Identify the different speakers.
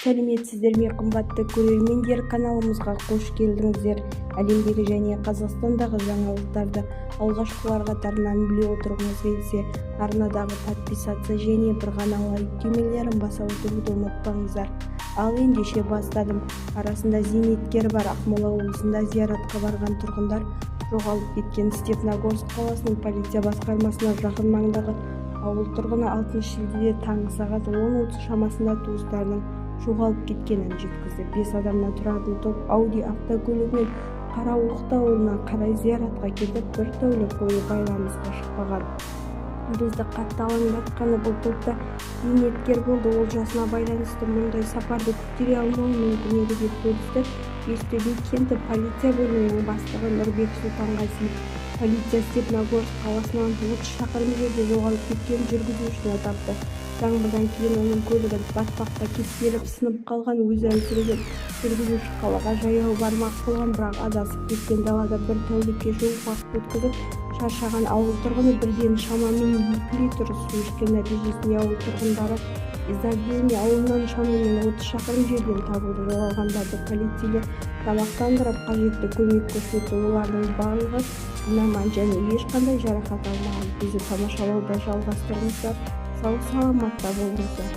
Speaker 1: Сәлеметсіздер ме, қымбатты көрермендер! Каналымызға қош келдіңіздер! Әлемдегі және Қазақстандағы жаңалықтарды алғашқылар қатарынан біле отырғыңыз келсе, арнадағы «Подписаться» және бір ғана «Лайк» түймелерін баса отыруды ұмытпаңыздар. Ал ендеше, бастадым. Арасында зейнеткер бар Ақмола облысында зияратқа барған тұрғындар жоғалып кеткен. Степногорск қаласының полиция басқармасына жақын маңдағы ауыл тұрғыны 6 шілдеде таңғы сағат 10:30 шамасында туыстарының жоғалып кеткенін жеткізді. Бес адамнан тұратын топ «Ауди» автокөлігімен Қараоқты ауылына қарай зияратқа кетіп, бір тәулік бойы байланысқа шықпаған. Бізді қатты алаңдатқаны, бұл топта зейнеткер болды. Ол жасына байланысты мұндай сапарды көтере алмауы мүмкін еді, деп бөлісті Бестөбе кенті полиция бөлімінің бастығы Нұрбек Сұлтанғазиев. Полиция Степногорск қаласынан 30 шақырым жерде жоғалып кеткен жүргізушіні тапты. Жаңбырдан кейін оның көлігі батпақта кептеліп, сынып қалған. Өзі әлсіреген жүргізуші қалаға жаяу бармақ болған, бірақ адасып кеткен. Далада бір тәулікке жуық уақыт өткізіп шаршаған ауыл тұрғыны бірден шамамен 2 литр су ішкен. Нәтижесінде ауыл тұрғындары Изобильный ауылынан шамамен 30 шақырым жерден табылды. Жоғалғандарды полицейлер тамақтандырып, қажетті көмек көрсетті. Олардың барлығы дін аман және ешқандай жарақат алмаған. Бізді тамашалауды жалғастырыңыздар. Сау-саламатта болыңыздар!